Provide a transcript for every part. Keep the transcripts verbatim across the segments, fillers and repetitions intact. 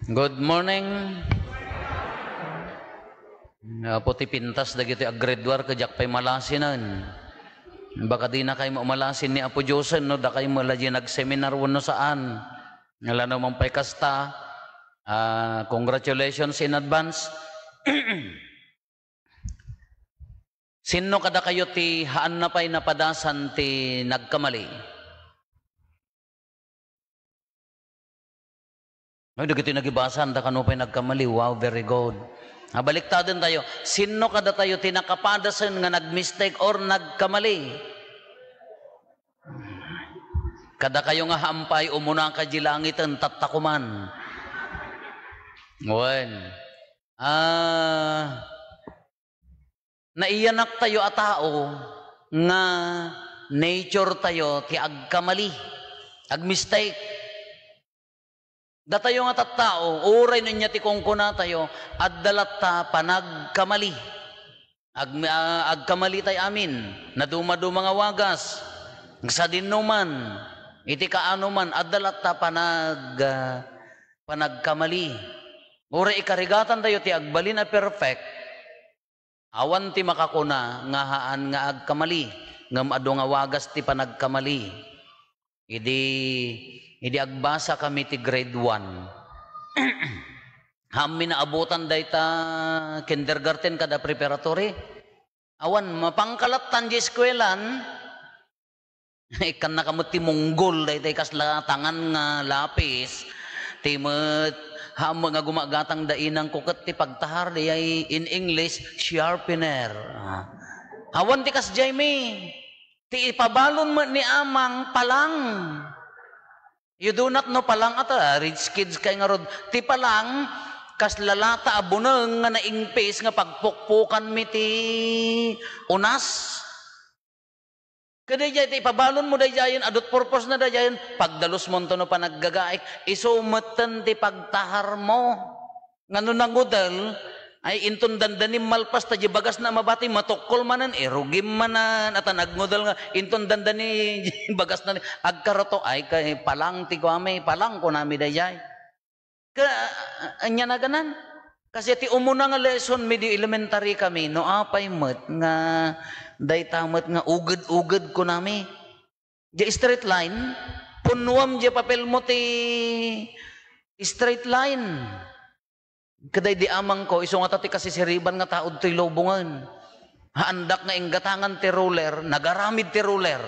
Good morning. Apo ti pintas dagiti aggraduar, ket diak pay malasinen. Baka dina kay malasin ni Apo Diosen no dakay met la diay nagseminar wenno saan. Ngala no man pay kasta, ah, congratulations in advance. Sinno kadakayo ti haanna pay napadasan ti nagkamali? Ay, dagiti nagibasan da kano pay nagkamali. Wow, very good. Ah, baliktaden tayo. Sinno kadatayo ti nakapadasen nga nagmistake or nagkamali? Kadakayo nga haan pay, umuna ka di langiten, tatta koman. Wen. Ah, naiyanak tayo a tao nga nature tayo ti agkamali, agmistake. Datayo nga tattao, uray no ania ti kunkunatayo, adda latta panagkamali. Ag-, ah, agkamali tay amin, naduma-duma nga wagas, sadinoman, iti kaanoman, adda latta panag-, ah, panagkamali. Uray ikarigatan tayo ti agbalin a perfect, awan ti makakuna nga haan nga agkamali, ngem adu nga wagas ti panagkamali. Idi, idi agbasa kami ti grade one, haanmi naabutan dayta kindergarten kada preparatory. Awan, mapangkalattan di eskuelan. Ikkan na ka met ti munggol, daytay kasla tangan nga lapis. Ti met, haan met nga gumagatang da inangko ket ti pagtahar, dayay in English, sharpener. Ah. Awan ti kasdiay mi. Ti ipabalon met ni amang, palang. You do not know palang ata, rich kids kay ngarud. Ti palang, kasla lata a buneng nga naingpis nga pagpukpukan mi ti unas. Ket daydiay ti ipabalon mo daydiayen, adut purpose na daydiayen, pagdalus monto no panaggagaik, isu metten ti pagtahar mo. Nga no nangudel, ay inton dandanim malpas ta di bagas na mabati, matukkol manen, irugim manen, ata nagngudel nga, inton dandani bagas na, agkaruto, ay kay palang ti kuami, palang kunami daydiay. Ka, ania naganan? Kasi ti umuna nga lesson mi di elementary kami, no apay met nga dayta met nga uged-uged kunami. Di straight line, punnuam di papel mo ti straight line. Kaday di amang ko, isu ngata ti kasisiriban nga taod toy lubongen. Haandak nga inggatangan ti ruler, nagaramid ti ruler.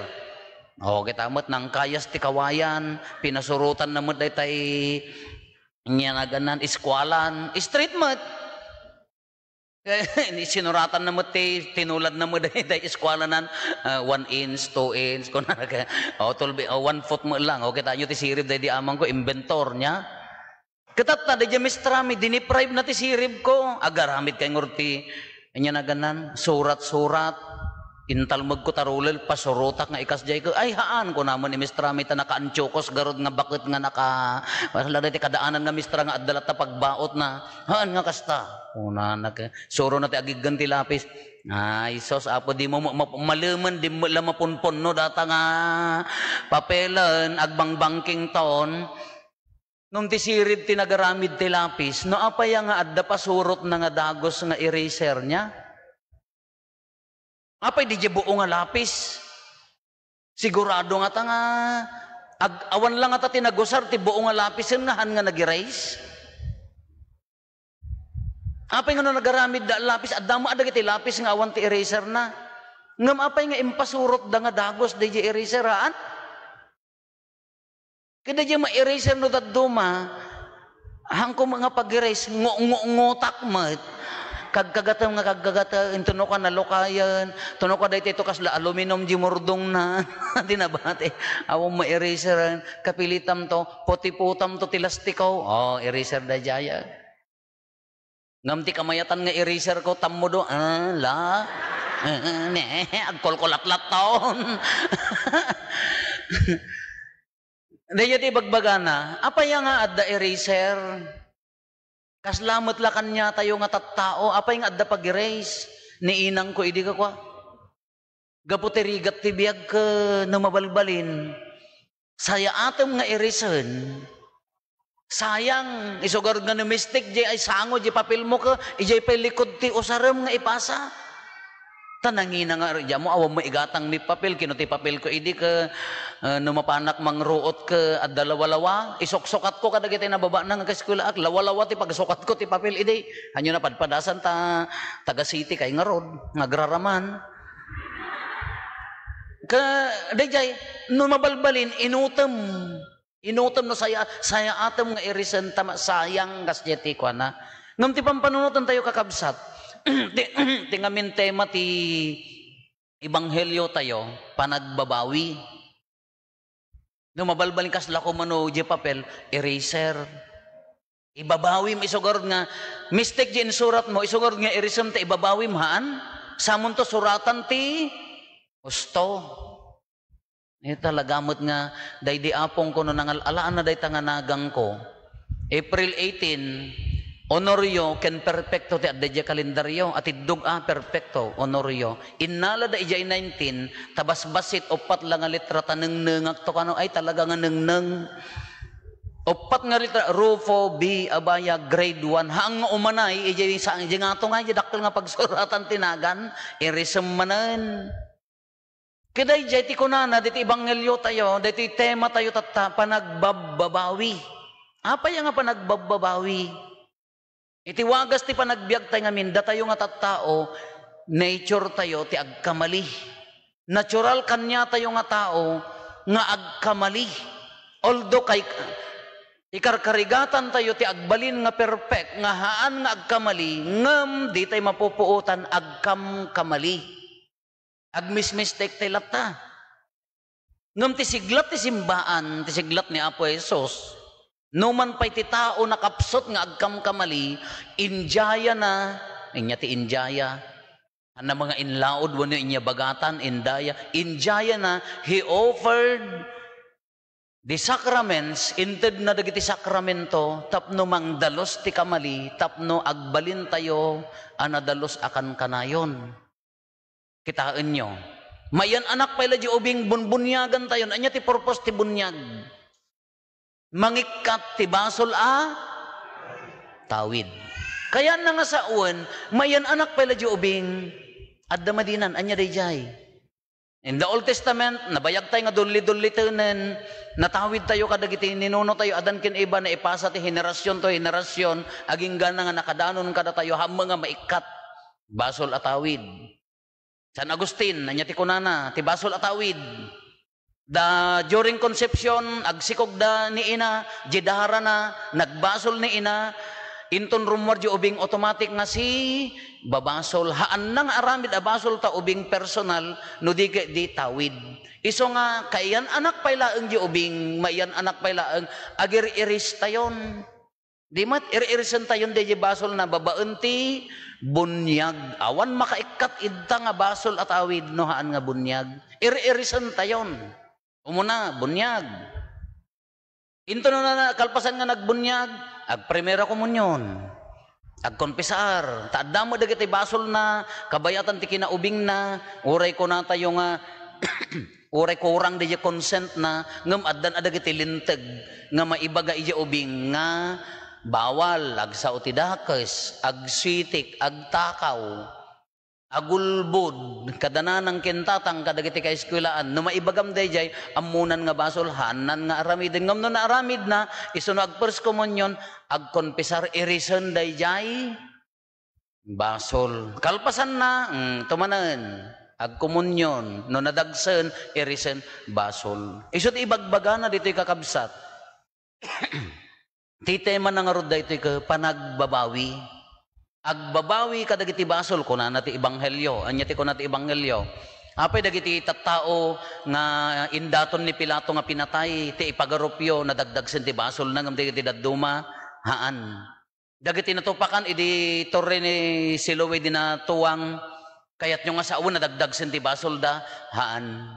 O, kita met nangkayas ti kawayan, pinasurotan na met daytay Nia naganan, iskualan, street met. Sinuratan na met ti, tinulad na met daydiay iskualanan, ah, one inch, two inch, kuna ka, o, twelve, o, one foot met lang. O, kitaenyo ti sirib daydi amang ko, inventor nia. Kitatta, daydiay mistrami, dineprive na ti sirib ko. Agaramid kay ngarud ti, ania naganan, surat-surat. Intalmegko ta ruler, pasurotak nga ikasdiay ko. Ay, haan, kuna met ni mistrami ta nakaantiokos garud nga baket nga naka-, kasla daytoy kadaanan nga mistra nga adda latta pagbaotna. Haan nga kasta. Kunana ket, surona ti agiggen ti lapis. Ay, sus, Apo, dimo ma-, ma-, malemen, dimo la mapunpunno data nga papelen, agbangbangkington. Ngem ti sirib ti nagaramid ti lapis, no apay a nga adda pasurotna nga dagus nga eraser nia? Apay diay buo nga lapis? Sigurado ngata nga ag-, awan la ngata ti nagusar ti buo nga lapisen nga haan nga nag-erase? Apay nga no nagaramidda lapis, adda met dagiti lapis nga awan ti eraserna. Ngem apay nga impasurotda nga dagus diay eraser, haan? Kada diay ma-eraser no dadduma, hangko nga pag-erase, ngu-, ngu-, ngutak met. Kagkagatem nga kagkagatem, inton no ka nalukayen, inton no ka daytoy to kasla aluminum di murdongna, di nabati. Awan ma-eraser, kapilitam to, putiputam to ti lastiko. Oh, eraser da jaya. Ngem ti kamayatan nga eraser ko, tammudo, ah, la. Ah, ne, agkolkolatlatton. Dayta ti ibagbagana, apay nga adda eraser? Kasla met la kaniatayo nga tattao, apay nga adda pag-erase? Ni inangko idi kakua. Gapu ti rigat ti biag ken no mabalbalin, sayaatem nga erasen, Sayang, isugar nga no mistake, jay ay sango, jay papel mo ka, ijay pay likod ti usarem nga ipasa. Ta nangina nga, "Diak mo, awan mo igatang ni papel, kino ti papel ko idi ka, ah, no mapanak mangruot ka, adda lawalawa, isuksukat ko kadagiti nababa na nga kaeskwelaak, lawalawa ti pagsukat ko ti papel idi." Hanyo na padpadasan ta taga city kay ngarud, nga agraraman. Ka, dayjay, no mabalbalin, inutem. Inutem no saya-, sayaatem nga irisen ta ma-, sayang kas diay ti kuana. Ngem ti pampanunoten tayo, kakabsat, ti, ti ngamin tema ti ebanghelio tayo, panagbabawi. No mabalbal kas lako mano diay papel, eraser. Ibabawim isugarod nga mistake diay insurat mo, isugarod nga irisem ta ibabawim, haan? Samonto suratan ti usto. Ita talaga met nga, daydi apongko no nangal-alaanna dayta nga nagangko. April eighteen, Honorio ken Perfecto ti adda idiay kalendario, atiddog a Perfecto, Honorio. Innalada idiay nineteen, ta basbasit, uppat la nga letra ta nengnengakto kano, ay talaga nga nengneng. Uppat nga letra, Rufo B. Abaya, grade one. Haan nga umanay, idiay sa, idiay ngato nga, idiay dakkel nga pagsuratan ti nagan, irisem manen. Kadaydiay ti kunana diti ebanghelio tayo, diti tema tayo tatta, panagbababawi. Apay nga panagbababawi? Iti wagas ti panagbiag tayo ngamin, datayo nga tattao, nature tayo ti agkamali. Natural kaniatayo nga tao nga agkamali. Although kay, ikarkarigatan tayo ti agbalin nga perfect, nga haan nga agkamali, ngem ditay mapupuotan agkamkamali. Agmismistake tay latta. Ngem ti siglat ti simbaan, ti siglat ni Apo Jesus, numan pay ti tao nakapsut nga agkamkamali, indiayana, ania ti indiaya? Haan nga inlaod wenno inyabagatan, indaya, indiayana, he offered the sacraments, intedna dagiti sakramento tapno mangdalus ti kamali, tapno agbalintayo a nadalus a kankanayon. Kitaenyo. Mayan-anak pay la diay ubing, bunbuniagantayon. Ania ti purpose ti buniag? Mangikkat ti basol a tawid. Kayatna nga sawen, mayan-anak pay la diay ubing, adda madinan. Ania daydiay? In the Old Testament, nabayag tayo nga dulli-dullitenen, natawid tayo kadagiti ninuno tayo, Adan ken Eva, naipasa ti henerasyon to henerasyon, aginggana nga nakadanon kadatayo, hammo nga maikkat. Basol a tawid. San Agustin, ania ti kunana, ti basol a tawid. Da, during conception, agsikogda ni ina, di darana, nagbasol ni ina, inton rummuar di ubing automatic nga si babasol. Haanna nga aramid a basol ta ubing personal, no di ket di tawid. Isu nga, kaiyan-anak pay laeng di ubing, maiyan-anak pay laeng, agir-iris tayon. Di met, ir-irisentayon daydiay basolna babaen ti buniag. Awan makaikkat idta nga basol a tawid no haan nga buniag. Ir-irisentayon. Umuna, buniag. Inton no na-, kalpasan nga nagbuniag, agprimera komunion. Agkonfesar. Ta adda met dagiti basolna, kabayatan ti kinaubingna, uray kunatayo nga, uray kurang daydiay consent na, ngem addan a dagiti linteg nga maibaga idiay ubing nga bawal, agsao ti dakes, agsitik, agtakaw, agulbod, kadananang ken tatang kadagiti kaeskuelaan. No maibagam daydiay, ammonan nga basol, haannan nga aramiden. Ngem no naaramidna, isu no ag-first communion, agkonfesar, irisen daydiay basol. Kalpasanna, mm, tumanen, agkomunion, no nadagsen, irisen, basol. Isu ti ibagbagana ditoy, kakabsat. Ti temana ngarud daytoy ket panagbabawi. Agbabawi kadagiti basol, kunana ti ebanghelio. Ania ti kuna ti ebanghelio? Apay dagiti tattao nga indaton ni Pilato nga pinatay, ti ipagarupyo, nadagdagsen ti basolna, ngem dagiti dadduma, haan. Dagiti natupakan idi torre ni Siloe idi natuang, kayatyo nga sawen, nadagdagsen ti basolda? Haan.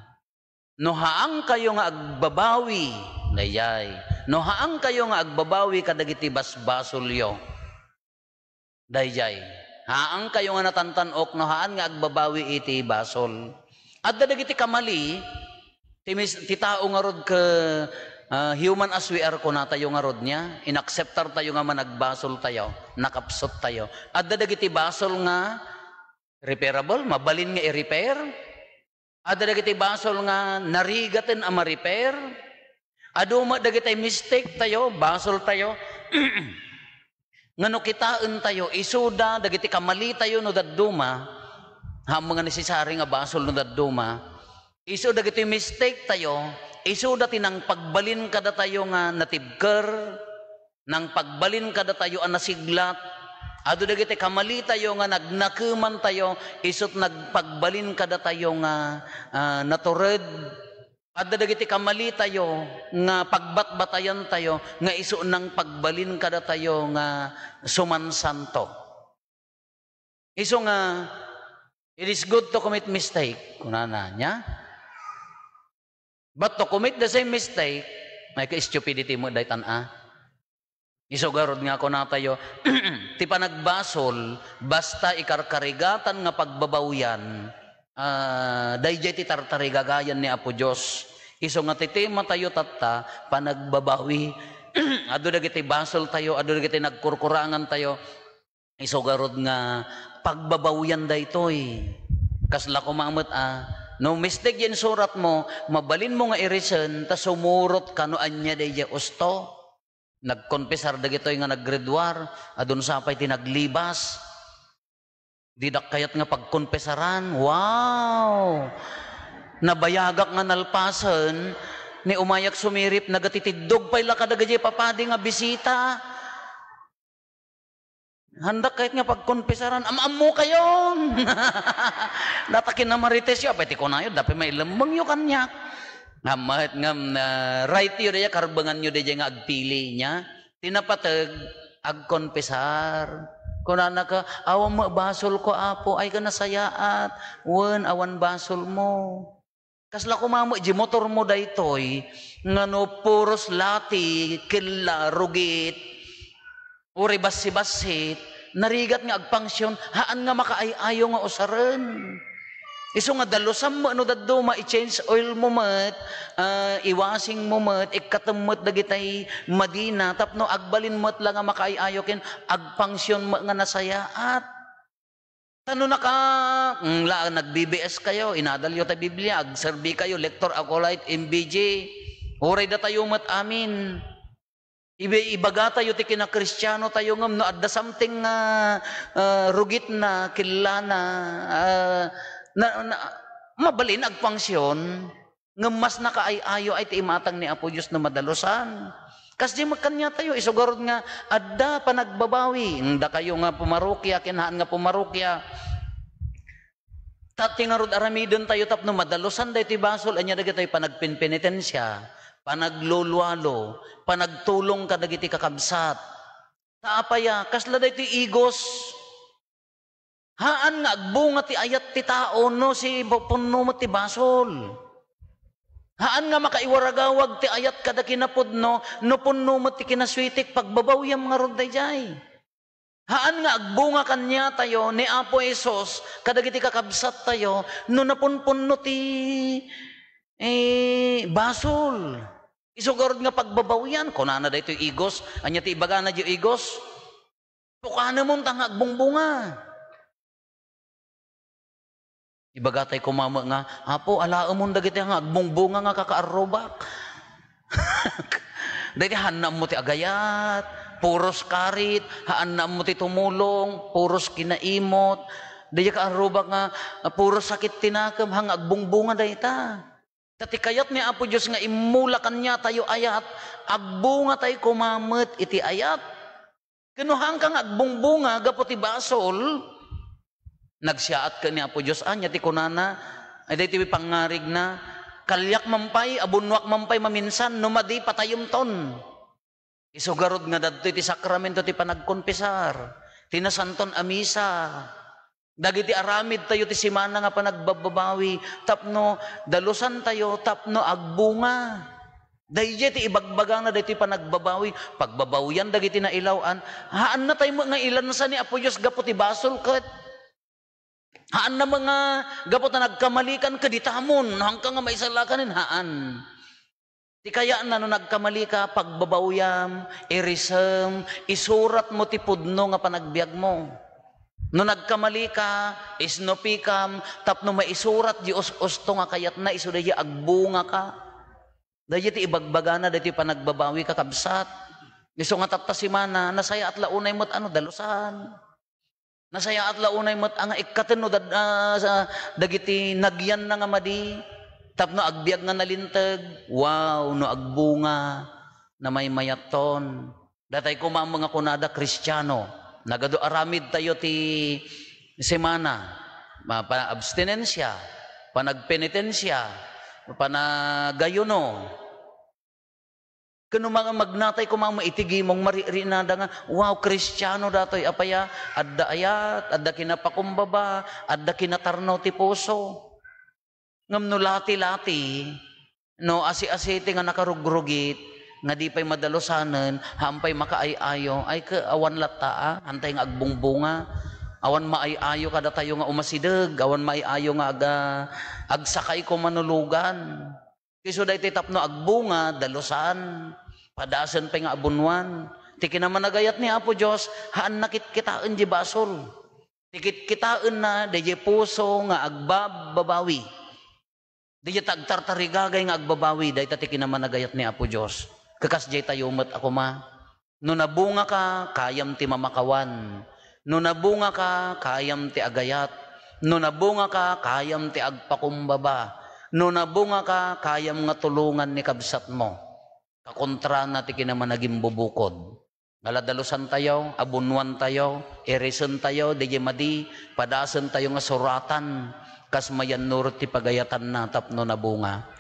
No haankayo nga agbabawi, daydiay. No haankayo nga agbabawi kadagiti basbasolyo, daydiay. Haankayo nga natantan-ok no haan nga agbabawi iti basol. Adda dagiti kamali, ti mis-, ti tao ngarud ke-, Ah, human as we are, kunatayo ngarud nia, inakseptartayo nga managbasol tayo, nakapsut tayo. Adda dagiti basol nga repairable, mabalin nga i-repair. Adda dagiti basol nga narigaten a ma-repair. Adu met dagiti mistake tayo, basol tayo. Nga no kitaentayo, isuda dagiti kamalitayo no dadduma, haan nga necessary nga basol no dadduma, isu dagiti mistake tayo, isuda ti nangpagbalin kadatayo nga natibker, nangpagbalin kadatayo a nasiglat, adu dagiti kamalitayo nga nagnakemantayo, isut nagpagbalin kadatayo nga, ah, natured. Adda dagiti kamalitayo nga pagbatbatayantayo nga isu nangpagbalin kadatayo nga sumansanto. Isu nga, "It is good to commit mistake," kunana niya. "But to commit the same mistake, may ka-stupidity mo daytan a." Isu garud nga kunatayo, ti panagbasol, basta ikarkarigatan nga pagbabawian, ah, daydiay ti tartarigagayan ni Apo Dios. Isu nga ti tematayo tatta, panagbabawi. Adu dagiti basoltayo, adu dagiti nagkurkurangantayo. Isu garud nga pagbabawian daytoy. Kasla koma met a, no mistake diay insuratmo, mabalinmo nga irisen, ta sumurotka no ania daydiay usto. Nagkonfesar dagitoy nga naggraduar, adun sa pay ti naglibas. Didak kayat nga pagkonfesaran. Wow! Nabayagak nga nalpasen, ni umayak sumirip, nagatitiddog pay la kadagiti papadi nga bisita. Handak kayat nga pagkonfesaran, am-ammokayon. Data kinamarites yo, apay ti kunayo, dapay mailemmengyo kaniak. Nga met ngem, ah, right yo daydiay, karbengan yo daydiay nga agpili nia. Ti napateg, agkonfesar. Kunana ka, "Awan met basolko, Apo, ay ka nasayaat." Wen, awan basolmo. Kasla koma met di motormo daytoy, nga no puros lati, kella, rugit, uray bassi-bassit, narigat nga agpangsion, haan nga makaay-ayo nga usaren. Isu nga dalusam met no dadduma, i-change oil mo met, ah, i-washing mo met, ikkatem met dagitay madina, tapno agbalin met la nga makaay-ayo ken agpangsion met nga nasayaat. Ta no naka-, mm, la, nag-B B S kayo, inadalyo ta Biblia, agserbi kayo, Lector, Acolyte, M B G, uray datayo met amin. Ibi-, ibagatayo ti kinakristianotayo ngem no adda something nga, ah, rugitna, kellana, ah, na, na, mabalin agpangsion, ngem mas nakaay-ayo ay ti imatang ni Apo Dios no madalusan. Kasdi met kaniatayo, isu garud nga adda panagbabawi. Dakayo nga pumarokia, ken haan nga pumarokia. Ta ti ngarud aramidentayo tapno madalusan daytoy basol, ania dagitoy panagpenpenitensia, panaglulualo, panagtulong kadagiti kakabsat. Ta apaya, kasla daytoy igos. Haan nga agbunga ti ayat ti tao no si pu-, punno met ti basol. Haan nga makaiwaragawag ti ayat kada kinapudno no punno met ti kinasuitik, pagbabawiam ngarud daydiay. Haan nga agbunga kaniatayo ni Apo Jesus kadagiti kakabsattayo no napunpunno ti, eh, basol. Isu garud nga pagbabawian, kunana daytoy igos. Ania ti ibagana diay igos? Pukanemon ta nga agbungbunga. Ibagatay koma met nga, "Apo, alaemon dagiti nga agbungbunga nga kakaarrubak." Daydi haan ammo ti agayat, puros karit, haan ammo ti tumulong, puros kinaimot. Daydi kaarrubak nga, ah, puros sakit ti nakem, haan nga agbungbunga dayta. Ta ti kayat ni Apo Dios nga immula kaniatayo ayat, agbungatay koma met iti ayat. Ken no haanka nga agbungbunga gapu ti basol, nagsiaat ken ni Apo Dios, ania ti kunana, ay daytoy pangngarigna, "Kaliak man pay, abunnoak man pay maminsan, no madi, patayemton." Isu garud nga dadtoy ti sakramento ti panagkonfesar, ti nasanton a misa. Dagiti aramidtayo ti semana nga panagbabbabawi tapno dalusantayo, tapno agbunga. Daydiay ti ibagbagana daytoy panagbabawi, pagbabawian dagiti nailaw-an. Haannatay met nga ilansa ni Apo Dios gapu ti basol ket. Haanna met nga gapu ta nagkamalikan ket itamon, haanka nga maisalakanen, haan. Ti kayatna no nagkamali ka, pagbabawyam, irisem, isurat mo ti pudno nga panagbiag mo. No nagkamali ka, isnupikam, tapno maisurat di us-usto nga kayatna, isu daydi agbunga ka. Daydi ti ibagbagana, daydi panagbabawi, kakabsat. Isu nga tatta simana, nasayaat la unay met ano, dalusan. Nasayaat la unay met a nga ikkaten no dad-, ah, sa dagiti nagyanna nga madi, tapno agbiag nga nalinteg, wow, no agbunga, namaymayatton. Datay koma nga kunada Kristiano, nagadu aramid tayo ti semana, ma-, pa-, abstinensia, panagpenitensia, panagayuno. Ken no mga magnatay koma mo iti gimong, maririnada nga, "Wow, Kristiano datoy, apay a, adda ayat, adda kinapakumbaba, adda kinatarnaw ti puso." Ngem no lati-lati, no asi-asiti nga nakarugrugit, nga di pay madalusanen, haan pay makaay-ayo, ay ke-, awan latta a, hantay nga agbungbunga. Awan maay-ayo kadatayo nga umasideg, awan maay-ayo nga aga-, agsakay koma no lugan. Isu daytoy tapno agbunga, dalusan, padasen pay nga abunnuan. Ti kinamanagayat ni Apo Dios, haan nakitkitaen di basol. Ti kitkitaenna, daydiay puso nga agbabbabawi. Daydiay agtartarigagay nga agbabawi, dayta ti kinamanagayat ni Apo Dios. Kakasdiay tayo met a koma. No nabungaka, kayam ti mamakawan. No nabungaka, kayam ti agayat. No nabungaka, kayam ti agpakumbaba. No nabungaka, kayam nga tulongan ni kabsatmo. Kakontrana ti kinamanagimbubukod. Nga la dalusantayo, abunnuantayo, irisentayo, daydiay madi, padasentayo nga suratan, kas mayannurot ti pagayatanna tapno nabunga.